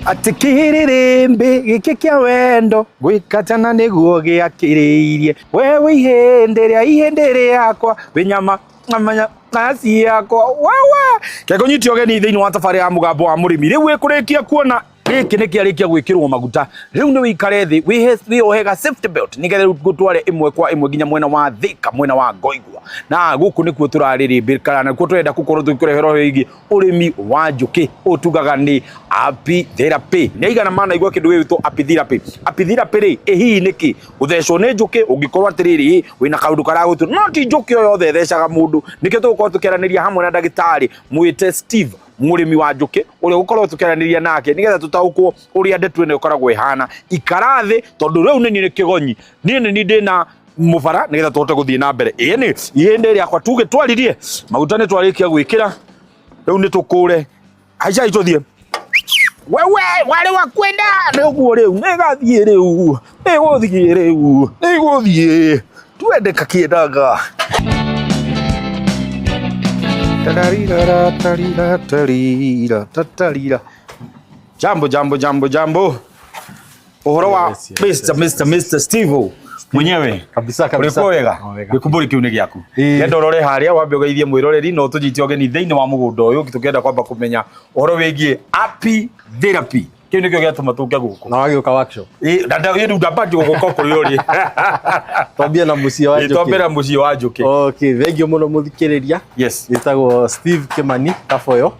Atĩ kĩrĩrĩmbĩ gĩkĩ kĩa wendo gwĩkatana nĩguo gĩakĩrĩirie we wĩ ihĩndĩ rĩa ihĩndĩ rĩakwa wĩ nyama nyama ciakwa wawa. Kekũnyitio ũgeni thĩinĩ wa tabarĩra ya Mũgambo wa Mũrĩmi. Rĩu ĩkũrĩkia kuona gĩkĩ nĩ kĩarĩkia gwĩkĩrwo maguta, rĩu nĩ wĩikare thĩ wĩohe ga safety belt nĩgetha rĩu ngũtware ĩmwe kwa ĩmwe nginya mwena wa Thĩka, mwena wa Ngoigwa, na gũkũ nĩkuo tũrarĩrĩmbĩka na nĩkuo tũrenda gũkorwo tũgĩkũrehera ũhoro wĩgiĩ ũrĩmi wa njũkĩ. Ũũ tugaga nĩ apitherapy. Nĩ aigana manaigua kĩndũ gĩgwĩtwo apitherapy? Apitherapy rĩ, ĩ hihi nĩkĩ gũthecwo nĩ njũkĩ? Ũngĩkorwo atĩrĩrĩ wĩna kaũndũ karagũtũ, no ti njũkĩ o yothe ĩthecaga mũndũ. Nĩkĩo tũgũkorwo tũkĩaranĩria hamwe na ndagĩtarĩ mwĩte Steve, mũrĩmi wa njũkĩ, ũrĩa ũgũkorwo tũkĩaranĩria nake nĩgetha tũtaũkwo ũrĩa ndeto ĩno ĩkoragwo ĩhana. Ikara thĩ tondũ rĩu nĩ niĩ nĩ kĩgonyi, niĩ nĩ niĩ ndĩna mũbara nĩgetha tũhote gũthiĩ na mbere. Ĩĩ nĩ ihĩndĩ rĩakwa tuge twaririe maguta nĩ twarĩkia gwĩkĩra, rĩu nĩ tũkũre haicai tũthiĩ. Wewe warĩ wa kwenda nĩ ũguo, rĩu nĩ gathiĩ, rĩu nĩ gũthiĩ, rĩu nĩ gũthiĩ twende kakĩendaga. Tararira, tarira, tarira, tatarira. Jambo, jambo, jambo, jambo. Ũhoro wa Yes. Mr. Mr. Mr. Steve mwenyewe. Kabisa kabisa. Ũrĩkuo wega? O wega. Gĩkumbũri kĩu nĩ gĩaku. Ĩĩ. Ngenda ũrore harĩa wambe ũgeithie mwĩroreri na ũtũnyite ũgeni thĩinĩ wa mũgũnda ũyũ, tũkĩenda kwamba kũmenya ũhoro wĩgiĩ apitherapy. Kĩu nĩkĩo gĩatũma tũke gũkũ. Na wagĩũka workshop. Ĩĩ, na rĩu ndambati gũka kũrĩa ũrĩ. Twambie na mũciĩ wa Ĩĩ, njũkĩ. twambĩra mũciĩ wa njũkĩ. Okay, thengiũ mũno mũthikĩrĩria. Gĩtagwo Steve Kimani Kaboyo.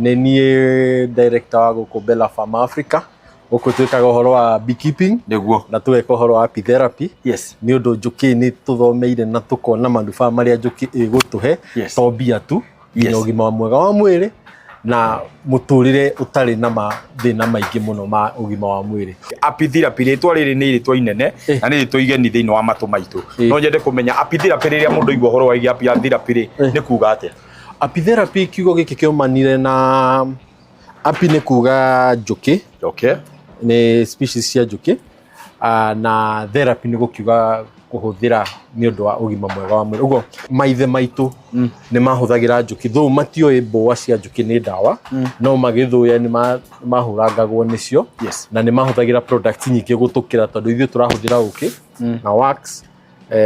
Nĩ niĩ director wa gũkũ Bella Farm Africa. Gũkũ twĩkaga ũhoro wa beekeeping na tũgeka ũhoro wa apitherapy. Nĩ ũndũ njũkĩ nĩ tũthomeire na tũkona manufaa marĩa njũkĩ ĩgũtũhe to mbia tu, nginya ũgima mwega wa mwĩrĩ na mũtũrĩre ũtarĩ na mathĩna maingĩ mũno ma ũgima wa mwĩrĩ. Apitherapy, rĩtwa rĩrĩ nĩ rĩtwa inene na nĩ rĩtwa igeni thĩinĩ wa matũ maitũ. No nyende kũmenya apitherapy, rĩrĩa mũndũ aigua ũhoro wĩgiĩ apitherapy rĩ, nĩ kuga atĩa? Apitherapy, kiugo gĩkĩ kĩomanire na api nĩ kuga njũkĩ. Nĩ species cia njũkĩ, na therapy nĩ gũkiuga kũhũthĩra nĩ ũndũ wa ũgima mwega wa mwĩrĩ. Ũguo maithe maitũ nĩ mahũthagĩra njũkĩ, though matioĩ mbũa cia njũkĩ nĩ ndawa, no magĩthũya nĩ mahũrangagwo nĩcio. Na nĩ mahũthagĩra products nyingĩ gũtũkĩra, tondũ ithuĩ tũrahũthĩra ũkĩ na wax,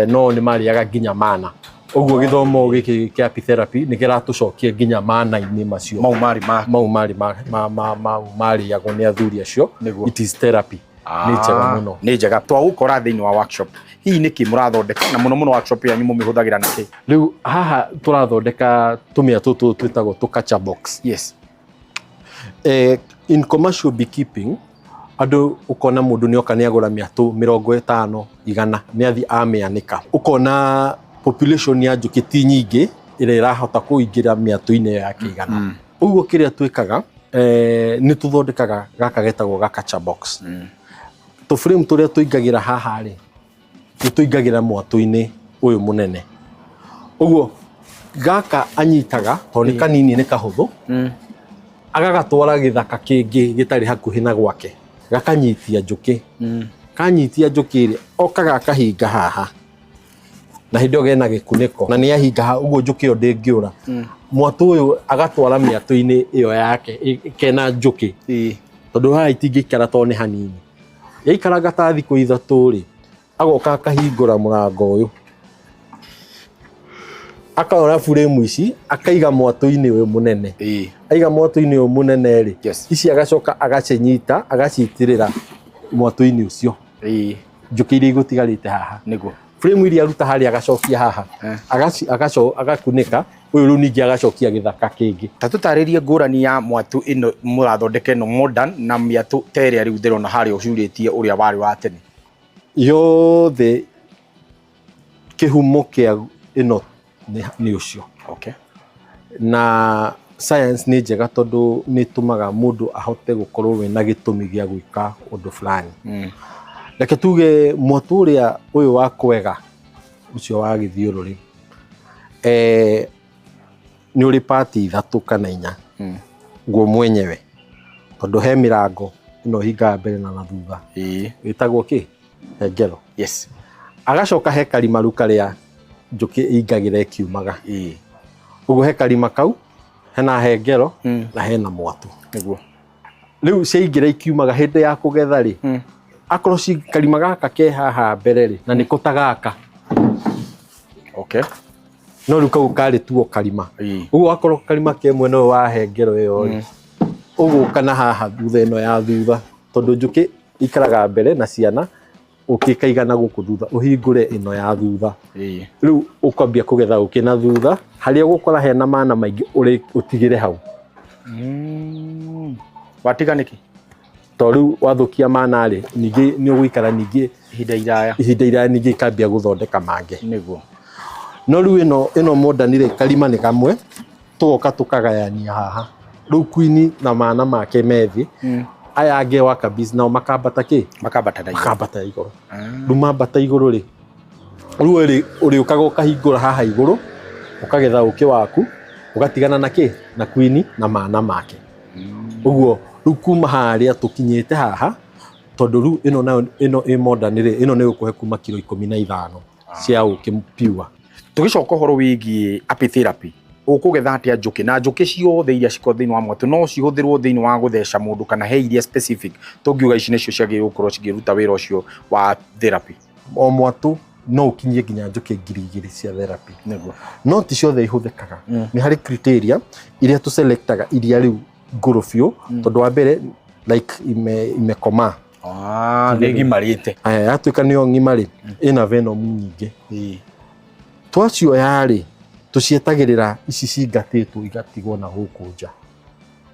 no nĩ marĩaga nginya mana. Ũguo gĩthomo gĩkĩ kĩa apitherapy nĩ kĩratũcokia nginya mana-inĩ macio. Mau marĩ ma mau marĩ mau marĩagwo nĩ athuri acio. It is therapy, nĩ njega mũno. Nĩ njega. Twagũkora thĩinĩ wa workshop, hihi nĩkĩ mũrathondeka, na mũno mũno workshop yanyu mũmĩhũthagĩra na kĩ? Rĩu haha tũrathondeka tũmĩa tũtũ twĩtagwo tũkacha box. In commercial beekeeping, andũ ũkona mũndũ nĩ oka nĩ agũra mĩatũ 50, 100, nĩ athiĩ amĩanĩka, ũkona population ya njũkĩ ti nyingĩ ĩrĩa ĩrahota kũingĩra mĩatũ-inĩ ĩyo yake 100. Ũguo kĩrĩa twĩkaga, nĩ tũthondekaga gaka getagwo gakacha box. Tũ frame tũrĩa tũingagĩra haha rĩ, nĩ tũingagĩra mwatũ-inĩ ũyũ mũnene. Ũguo gaka anyitaga, tondũ nĩ kanini, nĩ kahũthũ, agagatwara gĩthaka kĩngĩ gĩtarĩ hakuhĩ na gwake, gakanyitia njũkĩ. Kanyitia njũkĩ rĩ, okaga akahinga haha, na hĩndĩ ĩyo gena gĩkunĩko na nĩ ahinga haha ũguo njũkĩ ĩyo ndĩngĩũra. Mwatũ ũyũ agatwara mĩatũ-inĩ ĩyo yake kena njũkĩ, tondũ haha itingĩikara tondũ nĩ hanini. Yaikaranga ta thikũ 3 rĩ, agoka akahingũra mũrango ũyũ, akora buremu ici, akaiga mwatũ-inĩ ũyũ mũnene. Aiga mwatũ-inĩ ũyũ mũnene rĩ, ici agacoka agacinyita, agacitĩrĩra mwatũ-inĩ ũcio, njũkĩ iria igũtigarĩte haha. Frame iria aruta harĩa agacokia haha. Agakunĩka ũyũ, rĩu ningĩ agacokia gĩthaka kĩngĩ. Ta tũtarĩrie ngũrani ya mwatũ ĩno mũrathondeka, ĩno modern, na mĩatũ ta ĩrĩa rĩu ndĩrona harĩa ũcurĩtie, ũrĩa warĩ wa tene. Yothe kĩhumo kĩa ĩno nĩ ũcio. Na science nĩ njega tondũ nĩ ĩtũmaga mũndũ ahote gũkorwo wĩna gĩtũmi gĩa gwĩka ũndũ fulani. Reke tuge mwatũ ũrĩa ũyũ wa kwega ũcio wa gĩthiũrũrĩ, nĩ ũrĩ pati ithatũ kana inya guo mwenyewe, tondũ he mĩrango ĩno hingaga mbere na thutha, ĩtagwo kĩ hengero. Agacoka he karimaru karĩa njũkĩ ĩingagĩra ĩkiumaga. Ũguo he karima kau, hena hengero na hena mwatũ. Rĩu ciaingĩra ikiumaga hĩndĩ ya kũgetha rĩ, akorwo ci karima gaka ke haha mbere rĩ, na nĩko ta gaka. Okay. No rĩu kau karĩ tuo karima. Ũguo akorwo karima ke mwena ũyũ wa hengero ĩyo rĩ, ũgũka na haha thutha ĩno ya thutha, tondũ njũkĩ ikaraga mbere na ciana, ũkĩkaigana gũkũ thutha ũhingũre ĩno ya thutha. Rĩu ũkwambia kũgetha ũkĩ na thutha, harĩa ũgũkora hena mana maingĩ ũtigĩre hau. Watiga nĩkĩ? To rĩu wathũkia mana rĩ, ningĩ nĩ ũgũikara ningĩ ihinda iraya. Ihinda iraya ningĩ ikambia gũthondeka mangĩ. Nĩguo. No rĩu ĩno modern rĩ, karima nĩ kamwe, tũgoka tũkagayania haha. Rĩu queen na mana make me thĩ, aya angĩ worker bees nao makambata kĩ? Makambata na igũrũ. Makambata igũrũ. Rĩu mambata igũrũ rĩ, rĩu rĩ, ũrĩũkaga ũkahingũra haha igũrũ, ũkagetha ũkĩ waku, ũgatigana na kĩ? Na queen na mana make. Ũguo rĩu kuma harĩa tũkinyĩte haha, tondũ rĩu ĩno nayo, ĩno ĩ modern rĩ, ĩno nĩ ĩgũkũhe kuma kiro 15 cia ũkĩ pure. Tũgĩcoka ũhoro wĩgiĩ apitherapy, ũkũgetha atĩa njũkĩ? Na njũkĩ ciothe iria cikoragwo thĩinĩ wa mwatũ no cihũthĩrwo thĩinĩ wa gũtheca mũndũ, kana he iria specific tũngiuga ici nĩcio ciagĩrĩirwo gũkorwo cikĩruta wĩra ũcio wa therapy? O mwatũ no ũkinyie nginya njũkĩ 2000 cia therapy. Nĩguo. No ti ciothe ihũthĩkaga. Nĩ harĩ criteria iria tũselectaga iria rĩu ngũrũ biũ, tondũ wa mbere like imekoma. Nĩ gimarĩte. Aya, yatuĩka nĩyo ng'ima rĩ, ĩna venom nyingĩ. Twacioya rĩ, tũcietagĩrĩra ici cingatĩtwo igatigwo na gũkũ nja.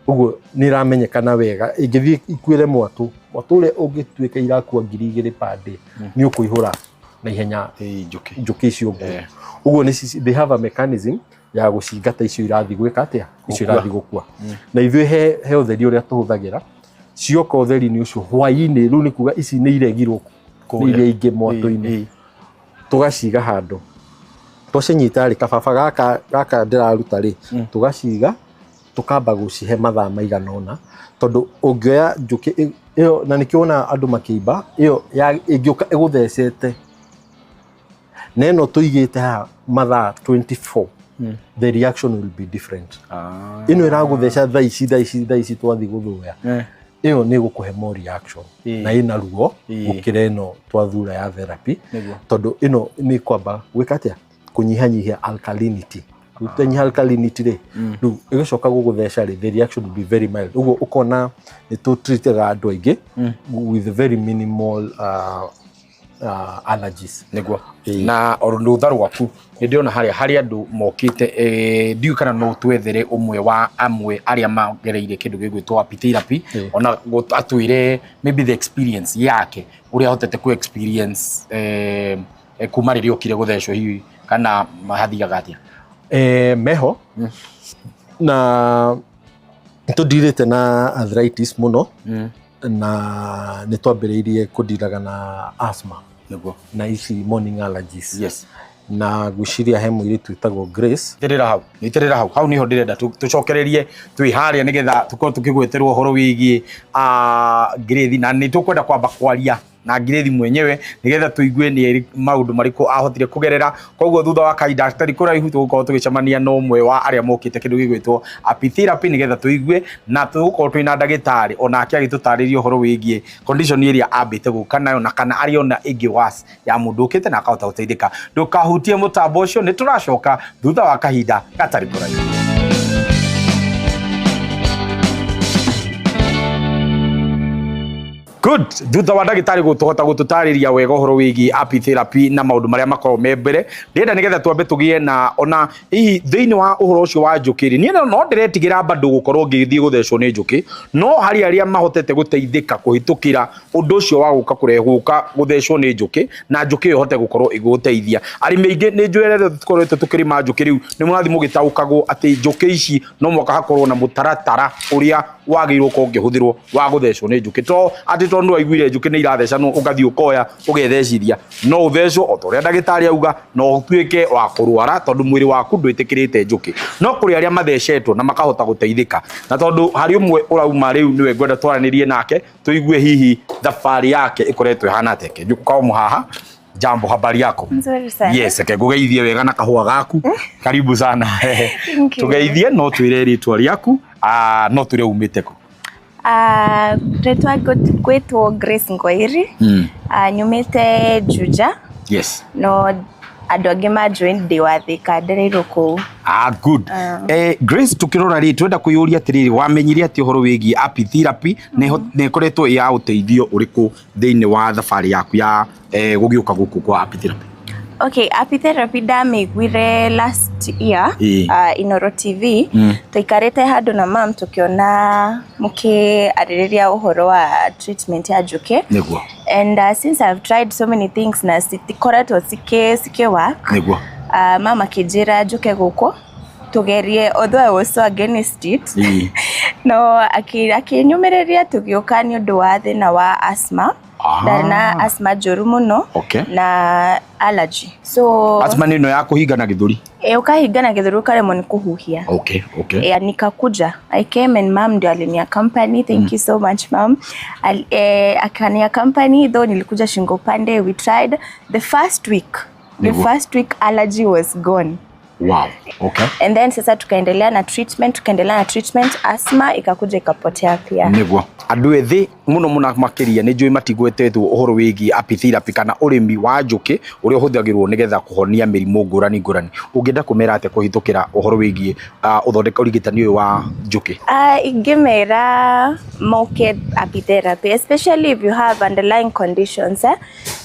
Ũguo nĩ ĩramenyekana wega, ĩngĩthiĩ ikuĩre mwatũ, mwatũ ũrĩa ũngĩtuĩka irakua 2000 per day, nĩ ũkũihũra na ihenya njũkĩ. Njũkĩ icio ngũrũ. Ũguo nĩ they have a mechanism ya gũcingata icio irathiĩ gwĩka atĩa? Icio irathiĩ gũkua. Na ithuĩ he ũtheri ũrĩa tũhũthagĩra, cioka ũtheri-inĩ ũcio hwaĩ-inĩ, rĩu nĩ kuga ici nĩ iregirwo nĩ iria ingĩ mwatũ-inĩ. Tũgaciga handũ. Twacinyita rĩ, kababa gaka ndĩraruta rĩ, tũgaciga, tũkamba gũcihe mathaa maigana ũna, tondũ ũngĩoya njũkĩ ĩyo, na nĩkĩo wonaga andũ makĩimba, ĩyo ĩngĩũka ĩgũthecete, na ĩno tũigĩte haha mathaa 24, the reaction will be different. Ĩno ĩragũtheca thaa ici, thaa ici, thaa ici twathiĩ gũthũya, ĩyo nĩ ĩgũkũhe more reaction na ĩna ruo gũkĩra ĩno twathura ya therapy, tondũ ĩno nĩ kwamba gwĩka atĩa? Kũnyihanyihia alkalinity. Rĩu alkalinity rĩ, rĩu ĩgĩcoka gũgũtheca rĩ, the reaction will be very mild. Ũguo ũkona nĩ tũ-treataga andũ aingĩ with very minimal allergies. Nĩguo. Na rũtha rwaku nĩ ndĩrona harĩa harĩ andũ mokĩte, ndiũĩ kana no twethere ũmwe wa amwe arĩa magereire kĩndũ gĩgwĩtwo apitherapy, ona atwĩre maybe the experience yake, ũrĩa ahotete ku experience kuma rĩrĩa okire gũthecwo hihi, kana hathiaga atĩa? Meho na tũndirĩte na arthritis mũno, na nĩ twambĩrĩirie kũndiraga na asthma. Nĩguo. Na ici morning allergies. Yes. Na ngwĩciria he mũirĩtu wĩtagwo Grace. Nyitĩrĩra hau, nyitĩrĩra hau, hau niho ndĩrenda tũcokererie twĩ harĩa nĩgetha tũkorwo tũkĩgweterwo ũhoro wĩgiĩ Grace, na nĩ tũkwenda kwamba kwaria na Grace mwenyewe nĩgetha tũigue nĩ maũndũ marĩkũ ahotire kũgerera. Koguo thutha wa kahinda gatarĩ kũraihu tũgũkorwo tũgĩcemania na ũmwe wa arĩa mokĩte kĩndũ gĩgwĩtwo apitherapy nĩgetha tũigue, na tũgũkorwo twĩna ndagĩtarĩ onake agĩtũtarĩria ũhoro wĩgiĩ condition ĩrĩa ambĩte gũka nayo, na kana arĩ ona ĩngĩ worse ya mũndũ ũkĩte na akahota gũteithĩka. Ndũkahutie mũtambo ũcio, nĩ tũracoka thutha wa kahinda gatarĩ kũraihu. Good. Thutha wa ndagĩtarĩ gũtũhota gũtũtarĩria wega ũhoro wĩgiĩ apitherapy na maũndũ marĩa makoragwo me mbere, ndĩrenda nĩgetha twambe tũgĩe na ona hihi thĩinĩ wa ũhoro ũcio wa njũkĩ rĩ, niĩ no ndĩretigĩra bado gũkorwo ngĩthiĩ gũthecwo nĩ njũkĩ, no harĩ arĩa mahotete gũteithĩka kũhĩtũkĩra ũndũ ũcio wa gũka kũrehwo gũka gũthecwo nĩ njũkĩ, na njũkĩ ĩyo ĩhote gũkorwo ĩgĩgũteithia. Arĩmi aingĩ nĩ njũĩ arĩa tũkoretwo tũkĩrĩma njũkĩ rĩu nĩ mũrathiĩ mũgĩtaũkagwo atĩ njũkĩ ici no mũhaka hakorwo na mũtaratara ũrĩa wagĩrĩirwo gũkorwo ũkĩhũthĩrwo wa gũthecwo nĩ njũkĩ, to atĩ tondũ nĩwaiguire njũkĩ nĩ irathecanwo ũgathiĩ ũkoya ũgethecithia. No ũthecwo o ta ũrĩa ndagĩtarĩ auga, na ũtuĩke wa kũrwara tondũ mwĩrĩ waku ndwĩtĩkĩrĩte njũkĩ. No kũrĩ arĩa mathecetwo na makahota gũteithĩka, na tondũ harĩ ũmwe ũrauma rĩu nĩwe ngwenda twaranĩrie nake tũigue hihi thabarĩ yake ĩkoretwo ĩhana atĩa. Reke njũke o haha. Jambo, habari yako? Nzuri sana. Yes, reke ngũgeithie wega na kahũa gaku. Karibu sana. Thank you. Tũgeithie, no twĩre rĩtwa rĩaku, no twĩre umĩte kũ. Rĩtwa ngwĩtwo Grace Ngoiri. Nyumĩte Juja. Yes. No andũ angĩ manjũĩ ndĩ wa Thĩka, ndereirwo kũu. Ah, good. Grace, tukirora ri twenda kwiyuria atiriri, wamenyire ati uhoro wigie apitherapy na ikoretwo ya uteithio uriku thiini wa thabarĩ yaku ya gugiuka guku kwa apitherapy? Okay, apitherapy ndamĩiguire last year. Inoro TV. Twaikarĩte handũ na mam tukiona mũkĩarĩrĩria ũhoro wa treatment ya njũkĩ. Niguo. And since I've tried so many things na citikoretwo cikĩ work. Niguo. Mama akĩnjĩra njũke gũkũ tugerie, although I was so against it. No akĩnyũmĩrĩria tũgĩũka nĩ ũndũ wa thĩna wa asthma. Ndarĩ na asthma njũru mũno. Na allergy. So asthma nĩ ĩno ya kũhingana gĩthũri. Ũkahingana gĩthũri ũkaremwo nĩ kũhuhia. Okay. Nikakuja. I came and mom ndio aliniaccompany. Thank you so much, mom. Akaniaccompany, though nilikuja shingo pande. We tried the first week. The first week allergy was gone. Wow. Okay. And then sasa tukaendelea na treatment, asthma ikakuja ikapotea pia. Niguo. Andu ethi muno muno makiria ni njui matigwetetwo uhoro wigie apitherapy kana urimi wa njuki uria uhuthagirwo nigetha kuhonia mirimu ngurani ngurani. Ungienda kumera atia kuhithukira uhoro wigie uthondeka urigitani uyu wa njuki? Ingimera moke apitherapy, especially if you have underlying conditions,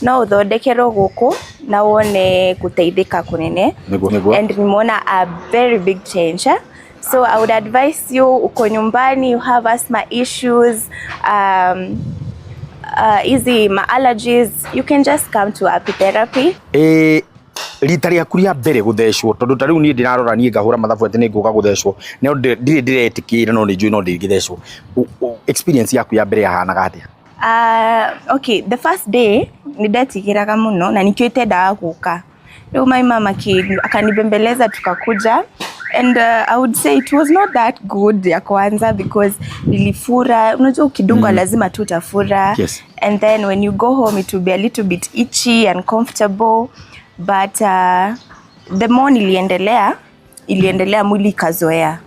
no uthondekerwo guku na wone guteithika kunene. Niguo, niguo. And nimeona a very big change. So I would advise you, uko nyumbani, you have asthma issues, easy ma allergies, you can just come to apitherapy. Rita rĩaku rĩa mbere gũthecwo, tondũ ta rĩu niĩ ndĩrarora niĩ ngahũra mathabu atĩ nĩ ngũka gũthecwo, no ndirĩ ndĩretĩkĩra, no nĩ njũĩ no ndingĩthecwo. Experience yaku ya mbere yahanaga atĩa? Okay, the first day nĩ ndetigĩraga mũno na nĩkĩo itendaga gũka. Rĩu my mama akanibembeleza tukakuja, and I would say it was not that good ya kwanza because nilifura. Unajua ukidungwa lazima tu utafura. And then when you go home it will be a little bit itchy and comfortable, but the more niliendelea, iliendelea mwili ikazoea.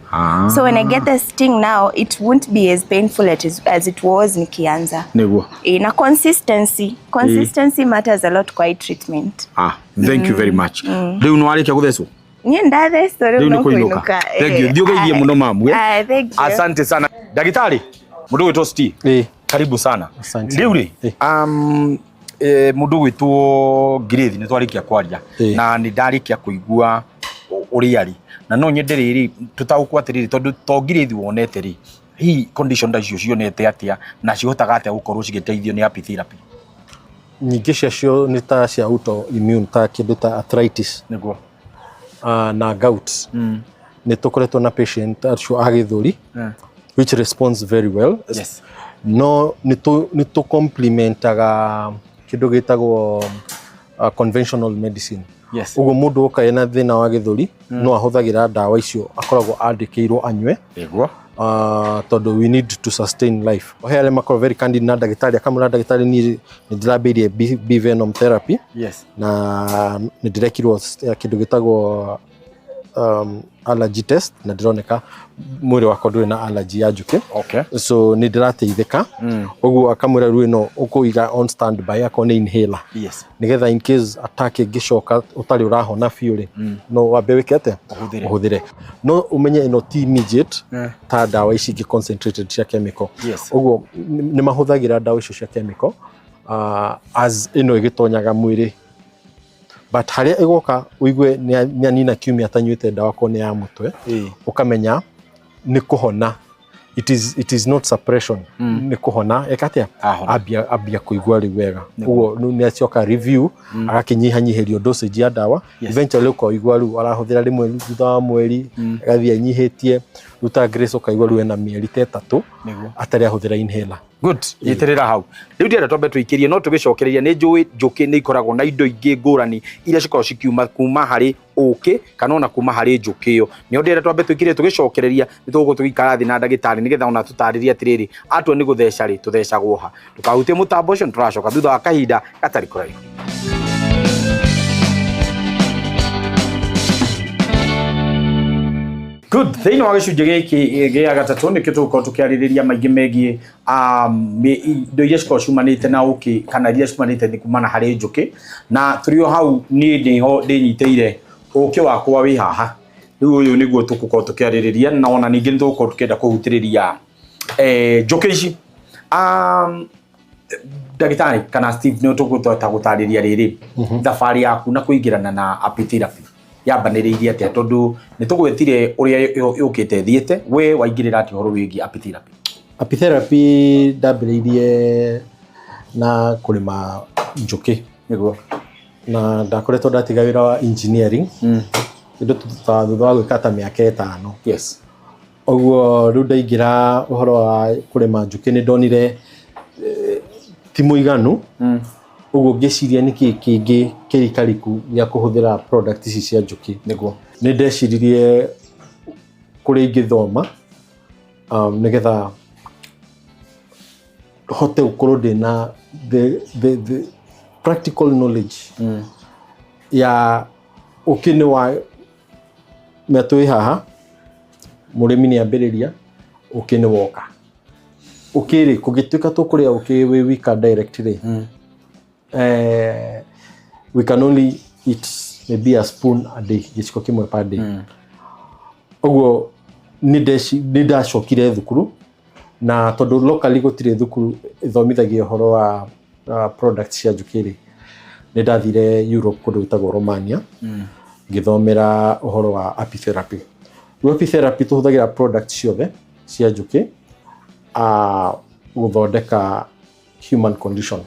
So when I get the sting now it won't be as painful as it was nikianza. Niguo. Na consistency matters a lot kwa hii treatment. Thank you very much. Rĩu nĩ warĩkia gũthecwo? Niĩ ndathecwo, rĩu Rĩu nĩ no kũinũka. kũinũka. Thank you. Thiĩ ũgeithie mũno mamu, eh? Thank you. Asante sana. Ndagĩtarĩ, mũndũ ũgwĩtwo Steve. Karibu sana. Asante. Rĩu rĩ, mũndũ ũgwĩtwo Ngirĩthi nĩ twarĩkia kwaria. Na nĩ ndarĩkia kũigua ũrĩa arĩ. Na no nyende rĩrĩ tũtaũkwo atĩrĩrĩ, tondũ to Ngirĩthi wonete rĩ, hihi condition ta icio cionete atĩa na cihotaga atĩa gũkorwo cigĩteithio nĩ apitherapy? Nyingĩ ciacio nĩ ta cia autoimmune, ta kĩndũ ta arthritis. Nĩguo. Na gout. Nĩ tũkoretwo na patient acio a gĩthũri, which responds very well. No nĩ tũ complementaga kĩndũ gĩtagwo conventional medicine. Ũguo mũndũ oka ena thĩna wa gĩthũri, no ahũthagĩra ndawa icio akoragwo andĩkĩirwo anyue. Nĩguo. Tondũ we need to sustain life. He arĩa makoragwo very candid na ndagĩtarĩ, akamwĩra ndagĩtarĩ niĩ nĩ ndĩrambĩrĩirie bee venom therapy. Na nĩ ndĩrekirwo kĩndũ gĩtagwo allergy test na ndĩroneka mwĩrĩ wakwa ndũrĩ na allergy ya njũkĩ. So nĩ ndĩrateithĩka. Ũguo akamwĩra rĩu ĩno ũkũiga on standby akorwo nĩ inhaler. Nĩgetha in case attack ĩngĩcoka ũtarĩ ũrahona biũ rĩ, no wambe wĩke atĩa? Ũhũthĩre. Ũhũthĩre. No ũmenye ĩno ti immediate ta ndawa ici ingĩ concentrated cia chemical. Ũguo nĩ mahũthagĩra ndawa icio cia chemical as ĩno ĩgĩtonyaga mwĩrĩ. But harĩa ĩgoka ũigue nĩ anina kiumia atanyuĩte ndawa korwo nĩ ya mũtwe, ũkamenya nĩ kũhona. It is not suppression. Nĩ kũhona. Eka atĩa? Ahona. Ambia kũigua rĩu wega. Ũguo nĩ acoka review, agakĩnyihanyihĩrio dosage ya ndawa. Eventually ũkaigua rĩu arahũthĩra rĩmwe thutha wa mweri, agathiĩ anyihĩtie. Rĩu ta Grace ũkaigua rĩu ena mĩeri ta ĩtatũ atarĩ ahũthĩra inhaler. Good. Nyitĩrĩra hau. Rĩu ndĩrenda twambe tũikĩrie, no tũgĩcokereria nĩ njũĩ njũkĩ nĩ ikoragwo na indo ingĩ ngũrani iria cikoragwo cikiuma kuma harĩ ũkĩ kana ona kuma harĩ njũkĩ ĩyo. Nĩo ndĩrenda twambe tũikĩrie tũgĩcokereria, nĩ tũgũkorwo tũgĩikara thĩ na ndagĩtarĩ nĩgetha ona tũtarĩrie atĩrĩrĩ, atua nĩ gũtheca rĩ, tũthecagwo ha. Ndũkahutie mũtambo ũcio, nĩ tũracoka thutha wa kahinda gatarĩ kũraihu. Good. Thĩinĩ wa gĩcunjĩ gĩkĩ gĩa gatatũ nĩkĩo tũgũkorwo tũkĩarĩrĩria maingĩ megiĩ indo iria cikoragwo ciumanĩte na ũkĩ kana iria ciumanĩte nĩ kumana harĩ njũkĩ, na tũrĩ o hau niĩ nĩho ndĩnyitĩire ũkĩ wakwa wĩ haha. Rĩu ũyũ nĩguo tũgũkorwo tũkĩarĩrĩria, na ona ningĩ nĩ tũgũkorwo tũkĩenda kũhutĩrĩria njũkĩ ici. Ndagĩtarĩ kana Steve, nĩ tũgũtota gũtarĩria rĩrĩ thabarĩ yaku na kũingĩrana na apitherapy yambanĩrĩirie atĩa, tondũ nĩ tũgwetire ũrĩa yũkĩte ĩthiĩte, we waingĩrĩra atĩa ũhoro wĩgiĩ apitherapy? Apitherapy ndambĩrĩirie na kũrĩma njũkĩ. Nĩguo. Na ndakoretwo ndatiga wĩra wa engineering kĩndũ ta thutha wa gwĩka ta mĩaka 5. Ũguo rĩu ndaingĩra ũhoro wa kũrĩma njũkĩ nĩ ndonire ti mũiganu. Ũguo ngĩciria nĩkĩ kĩngĩ kĩrikariku gĩa kũhũthĩra product ici cia njũkĩ. Nĩguo. Nĩ ndeciririe kũrĩa ingĩthoma nĩgetha hote gũkorwo ndĩna the practical knowledge ya ũkĩ nĩ wa mĩatũ ĩ haha, mũrĩmi nĩ ambĩrĩria, ũkĩ nĩ woka. Ũkĩ rĩ, kũngĩtuĩka tũkũrĩa ũkĩ wĩ wika direct rĩ, we can only eat maybe a spoon a day, gĩciko kĩmwe per day. Ũguo nĩ ndacokire thukuru, na tondũ locally gũtirĩ thukuru ĩthomithagia ũhoro wa products cia njũkĩ rĩ, nĩ ndathire Europe kũndũ gwĩtagwo Romania, ngĩthomera ũhoro wa apitherapy. Rĩu apitherapy tũhũthagĩra products ciothe cia njũkĩ gũthondeka human condition.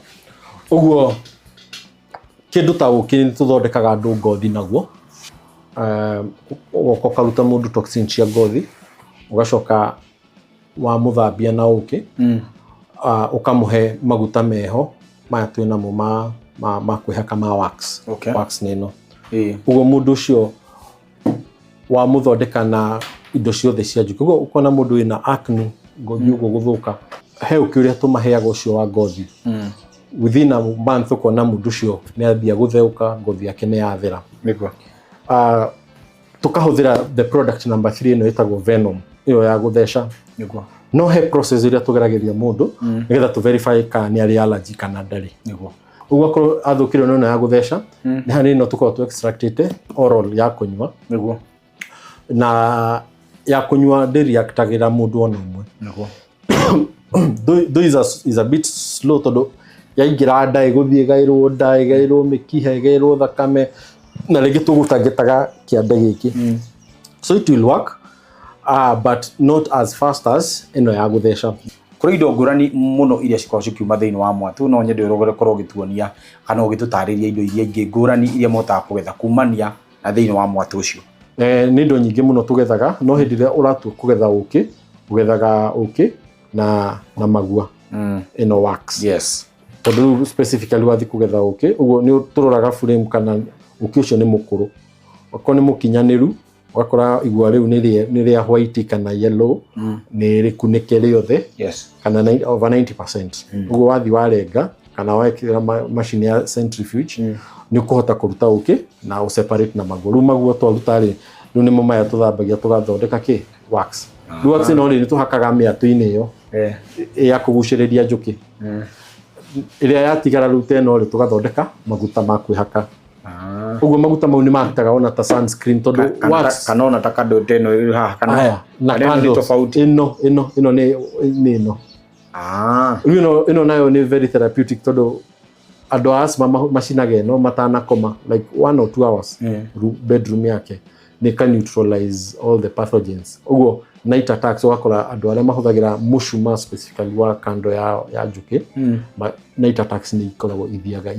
Ũguo kĩndũ ta ũkĩ nĩ tũthondekaga andũ ngothi naguo, ũgoka ũkaruta mũndũ toxin cia ngothi, ũgacoka wamũthambia na ũkĩ, ũkamũhe maguta meho maya twĩnamo ma kwĩhaka ma wax. Wax nĩ ĩno. Ũguo mũndũ ũcio wamũthondeka na indo ciothe cia njũkĩ, ũguo ũkona mũndũ wĩna acne ngothi ũguo gũthũka, he ũkĩ ũrĩa tũmaheaga ũcio wa ngothi, within a month ũkona mũndũ ũcio nĩ ambia gũtheũka, ngothi yake nĩ yathera. Nĩguo. Tũkahũthĩra the product number 3 ĩno ĩtagwo venom, ĩyo ya gũtheca. Nĩguo. No he process ĩrĩa tũgeragĩria mũndũ nĩgetha tũ verify kana nĩ arĩ allergy kana ndarĩ. Nĩguo. Ũguo akorwo athũkĩrwo nĩ ĩno ya gũtheca, nĩ harĩ ĩno tũkoragwo tũ extractĩte oral ya kũnyua. Nĩguo. Na ya kũnyua ndĩreactagĩra mũndũ ona ũmwe. Nĩguo. Though is a bit slow tondũ yaingĩra nda ĩgũthiĩ ĩgaĩrwo nda, ĩgaĩrwo mĩkiha, ĩgaĩrwo thakame, na rĩngĩ tũgũtangĩtaga kĩande gĩkĩ. So it will work, but not as fast as ĩno ya gũtheca. Kũrĩ indo ngũrani mũno iria cikoragwo cikiuma thĩinĩ wa mwatũ, no nyende ũkorwo ũgĩtuonia kana ũgĩtũtarĩria indo iria ingĩ ngũrani iria mũhotaga kũgetha kumania na thĩinĩ wa mwatũ ũcio. Nĩ indo nyingĩ mũno tũgethaga, no hĩndĩ ĩrĩa ũratua kũgetha ũkĩ, ũgethaga ũkĩ na magua, ĩno wax. Tondũ rĩu specifically wathiĩ kũgetha ũkĩ, ũguo nĩ tũroraga frame kana ũkĩ ũcio nĩ mũkũrũ. Okorwo nĩ mũkinyanĩru, ũgakora igua rĩu nĩ rĩa white kana yellow, nĩ rĩkunĩke rĩothe, kana over 90%. Ũguo wathiĩ warenga kana wekĩra macini ya centrifuge, nĩ ũkũhota kũruta ũkĩ na ũseparate na maguo. Rĩu maguo twaruta rĩ, rĩu nĩmo maya tũthambagia tũgathondeka kĩ? Wax. Rĩu wax ĩno rĩ, nĩ tũhakaga mĩatũ-inĩ ĩyo ya kũgucĩrĩria njũkĩ. Ĩrĩa yatigara rĩu ta ĩno rĩ, tũgathondeka maguta ma kwĩhaka. Ũguo maguta mau nĩ marutaga ona ta sunscreen tondũ wax Kana ona ta kando ta ĩno ĩrĩ haha, kana Aya, na kana ĩno nĩ candles. tofauti. Ĩno nĩ ĩno. Rĩu ĩno nayo nĩ very therapeutic tondũ andũ a asthma macinaga ĩno matanakoma like 1 or 2 hours, bedroom yake nĩ ka neutralize all the pathogens. Ũguo night attacks ũgakora andũ arĩa mahũthagĩra mũcuma specifically wa kando ya njũkĩ, night attacks nĩ ikoragwo ithiaga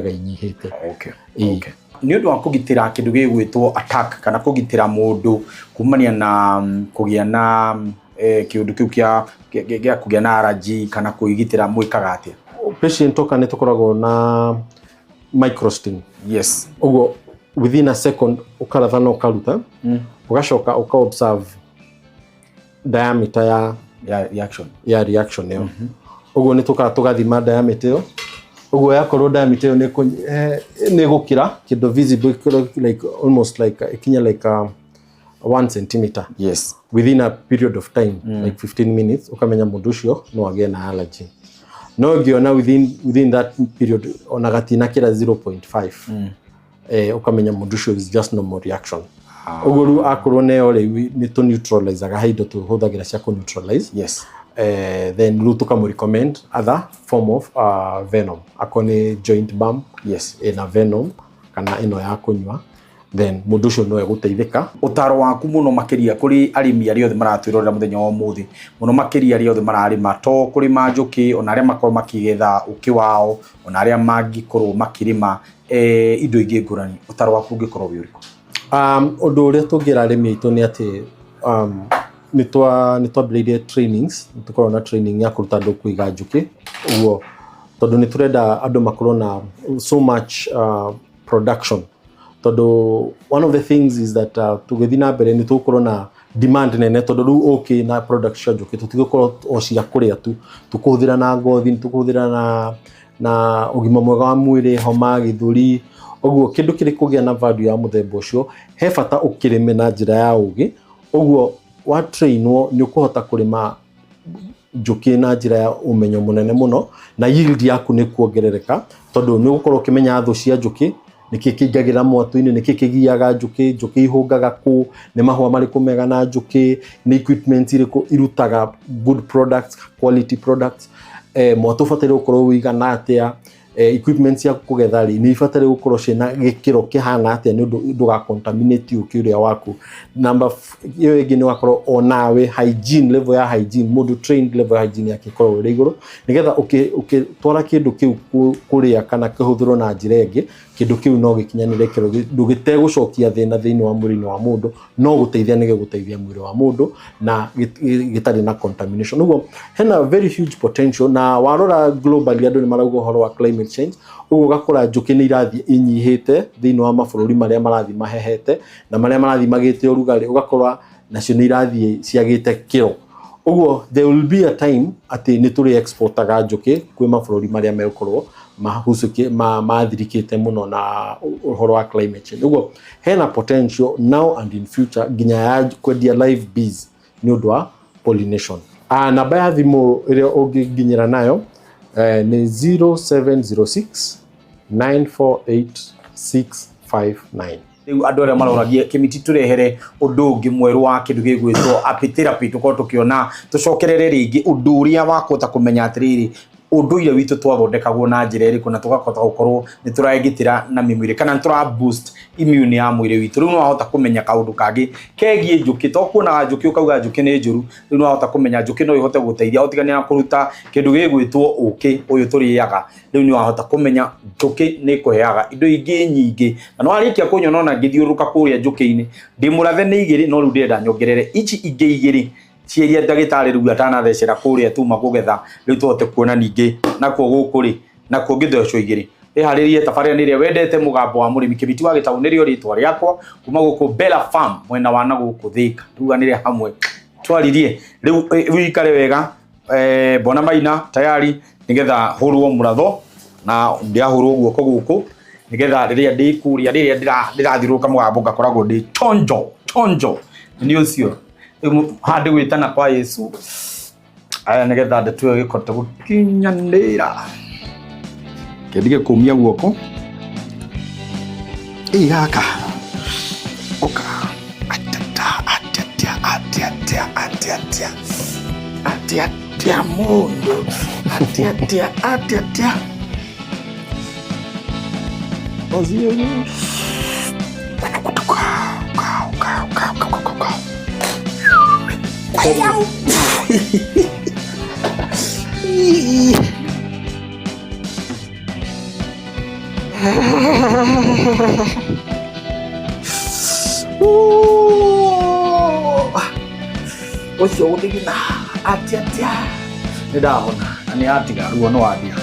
inyihĩte. Nĩ ũndũ wa kũgitĩra kĩndũ gĩgwĩtwo attack kana kũgitĩra mũndũ kumania na kũgĩa na kĩũndũ kĩu gĩa kũgĩa na allergy kana kwĩgitĩra, mwĩkaga atĩa? Patient oka nĩ tũkoragwo na microsting. Ũguo within a second ũkaratha na ũkaruta, ũgacoka ũka observe diameter ya Ya reaction. Ya reaction ĩyo. Ũguo nĩ tũkaga tũgathima diameter ĩyo. Ũguo yakorwo diameter ĩyo nĩ ĩgũkĩra kĩndũ visible, ĩkorwo like almost like ĩkinye like 1 centimeter within a period of time, like 15 minutes, ukamenya mundu ucio no agĩe na allergy. No ũngĩona within that period ona gatinakĩra 0.5, ukamenya mundu ucio is just normal reaction. Ũguo rĩu akorwo neyo rĩu nĩ tũ neutralizaga, he indo tũhũthagĩra cia kũ neutralize. Then rĩu tũkamũ recommend other form of venom, akorwo nĩ joint balm ĩna venom kana ĩno ya kũnyua, then mũndũ ũcio no egũteithĩka. Ũtaro waku mũno makĩria kũrĩ arĩmi arĩa othe maratwĩrorera mũthenya wa ũmũthĩ, mũno makĩria arĩa othe mararĩma, to kũrĩma njũkĩ, ona arĩa makorwo makĩgetha ũkĩ wao, ona arĩa mangĩkorwo makĩrĩma indo ingĩ ngũrani, ũtaro waku ũngĩkorwo wĩ ũrĩkũ? Ũndũ ũrĩa tũngĩra arĩmi aitũ nĩ atĩ nĩ twambĩrĩirie trainings, nĩ tũkoragwo na training ya kũruta andũ kũiga njũkĩ, ũguo tondũ nĩ tũrenda andũ makorwo na so much production, tondũ one of the things is that tũgĩthiĩ na mbere nĩ tũgũkorwo na demand nene, tondũ rĩu ũkĩ na product cia njũkĩ tũtigũkorwo o cia kũrĩa tu, tũkũhũthĩra na ngothi, nĩ tũkũhũthĩra na ũgima mwega wa mwĩrĩ, homa, gĩthũri. Ũguo kĩndũ kĩrĩ kũgĩa na value ya mũthemba ũcio, he bata ũkĩrĩme na njĩra ya ũgĩ. Ũguo wa trainwo nĩ ũkũhota kũrĩma njũkĩ na njĩra ya ũmenyo mũnene mũno, na yield yaku nĩ kuongerereka, tondũ nĩ ũgũkorwo ũkĩmenya thũ cia njũkĩ, nĩkĩ kĩingagĩra mwatũ-inĩ, nĩkĩ kĩgiaga njũkĩ, njũkĩ ihũngaga kũ, nĩ mahũa marĩkũ mega na njũkĩ, nĩ equipment irĩkũ irutaga good products, quality products, mwatũ ũbataire gũkorwo ũigana atĩa, equipment cia kũgetha rĩ, nĩ ibataire gũkorwo ciĩna gĩkĩro kĩhana atĩa nĩ ũndũ ndũga contaminate ũkĩ ũrĩa waku. Number ĩyo ĩngĩ nĩ wakorwo onawe hygiene, level ya hygiene, mũndũ trained, level ya hygiene yake ĩkorwo ĩrĩ igũrũ, nĩgetha ũkĩtwara kĩndũ kĩu kũrĩa kana kĩhũthĩrwo na njĩra ĩngĩ, kĩndũ kĩu no gĩkinyanĩre kĩro ndũgĩtegũcokia thĩna thĩinĩ wa mwĩrĩ-inĩ wa mũndũ, no gũteithia nĩ gĩgũteithia mwĩrĩ wa mũndũ na gĩtarĩ na contamination. Ũguo hena very huge potential, na warora globally andũ nĩ marauga ũhoro wa climate change. Ũguo ũgakora njũkĩ nĩ irathiĩ inyihĩte thĩinĩ wa mabũrũri marĩa marathiĩ mahehete na marĩa marathiĩ magĩte ũrugarĩ, ũgakora nacio nĩ irathiĩ ciagĩte kĩro. Ũguo there will be a time atĩ nĩ tũrĩ exportaga njũkĩ kwĩ mabũrũri marĩa megũkorwo mahucũkĩ mathirikĩte mũno na ũhoro wa climate change. Ũguo hena potential now and in future nginya ya kwendia live bees nĩ ũndũ wa pollination. Namba ya thimũ ĩrĩa ũngĩnginyĩra nayo nĩ 0706 948 659. Rĩu andũ arĩa maroragia kĩmiti, tũrehere ũndũ ũngĩ mwerũ wa kĩndũ gĩgwĩtwo apitherapy, tũkorwo tũkĩona tũcokerere rĩngĩ ũndũ ũrĩa wa kũhota kũmenya atĩrĩrĩ, ũndũire witũ twathondekagwo na njĩra ĩrĩkũ, na tũgakota gũkorwo nĩ tũragitĩra na mĩmwĩrĩ kana nĩ tũra boost immune ya mwĩrĩ witũ. Rĩu no wahota kũmenya kaũndũ kangĩ kegiĩ njũkĩ, to kuonaga njũkĩ ũkauga njũkĩ nĩ njũru. Rĩu no wahota kũmenya njũkĩ no ĩhote gũteithia ũtigania na kũruta kĩndũ gĩgwĩtwo ũkĩ ũyũ tũrĩaga. Rĩu nĩ wahota kũmenya njũkĩ nĩ ĩkũheaga indo ingĩ nyingĩ, na no warĩkia kũnyona ona ngĩthiũrũrũka kũrĩa njũkĩ-inĩ, ndĩ mũrathe nĩ igĩrĩ, no rĩu ndĩrenda nyongerere ici ingĩ igĩrĩ cia iria ndagĩtarĩ rĩu atanathecera kũrĩa tuma kũgetha. Rĩu tũhote kuona ningĩ nakuo gũkũ rĩ, nakuo ngĩthecwo igĩrĩ. Ĩharĩrie tabarĩra nĩ ĩrĩa wendete, Mũgambo wa Mũrĩmi. Kĩmiti wa Gĩtaũ nĩrĩo rĩtwa rĩakwa, kuma gũkũ Bella Farm, mwena wa na gũkũ Thĩka. Tuganĩre hamwe, twaririe rĩu. Wĩikare wega. Mbona Maina tayari nĩgetha hũrwo mũratho na ndĩrahũrwo guoko gũkũ, nĩgetha rĩrĩa ndĩ kũrĩa, rĩrĩa ndĩrathiũrũrũka mũgambo ngakoragwo ndĩ chonjo chonjo. Nĩ ũcio rĩu handĩ gwĩtana kwa Yesu aya, nĩgetha ndeto ĩyo ĩgĩkote gũkinyanĩra, kĩndige kũmia guoko ĩ gaka ũka atata atata atata atata atata mũndũ atata atata ũcio. Kau, kau, kau, kau, kau, kau. Ayau. Ih. Ũcio gũthigina atĩa atĩa, nĩ ndahona na nĩ atiga ruo, no wathira.